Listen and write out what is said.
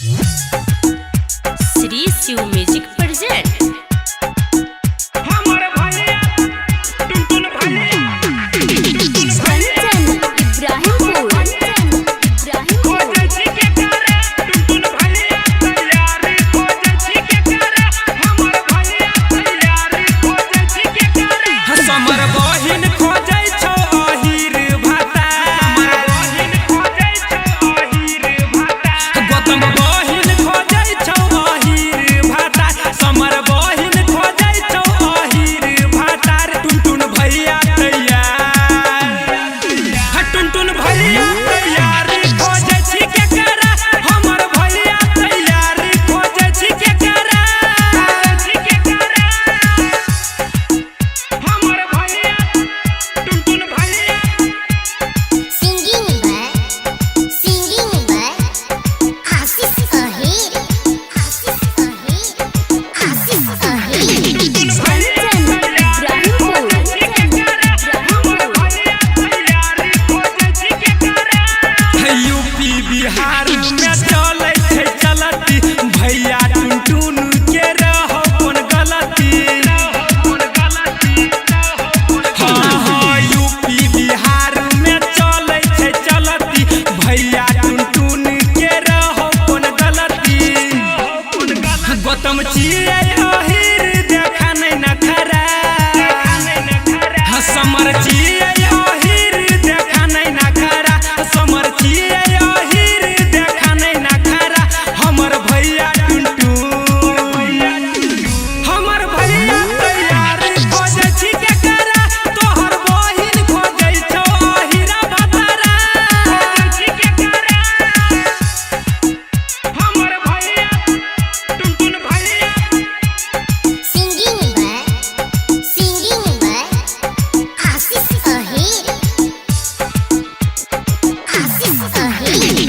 Shri Shiv music present. हमर भैया टुनटुन भैया, टुनटुन भैया। कंचन इब्राहिमपुर, कंचन इब्राहिमपुर। खोजै छी के करा टुनटुन भैया तैयारी, खोजै छी के करा हमर भैया तैयारी, खोजै छी के करा। समर बहिन खोजै छौ अहीर भाता, हमर बहिन खोजै छौ अहीर भाता। गौतम बहिन खोजै छौ अहीर भाता, समर बहिन खोजै छौ अहीर भाता। टुनटुन भैया तैयार, हा टुनटुन भैया तैयार, खोजै छी के करा हमर भैया तैयार, खोजै छी के करा। छी के करा हमर भैया टुनटुन भैया। Singing by, singing by Ashish Ahir, Ashish Ahir, Ashish Ahir. Tuntun भैया कंचन तैयारी, इब्राहिमपुर, खोजै छी के करा हमर भैया तैयारी, खोजै छी के करा। यूपी बिहार में चलै छै चलती, भैया टुनटुन के रहो कोन गलती। कोन गलती। हाँ हाँ, यूपी बिहार में चलै छै चलती, भैया टुनटुन के रहो कोन गलती। गौतम चिड़ै अहीर देखा नै नखरा, हाँ, समर चिड़ै अहीर देखा नै नखरा, समर चिड़ै अहीर देखा नै नखरा। हमर भैया टुनटुन, हमर भैया तैयार, खोजै छी के करा तोहर बहिन खोजै छौ अहीरा भतारा। छी के करा हमर भैया टुनटुन भैया। Singing by, singing by Ashish Ahir, Ashish Ahir.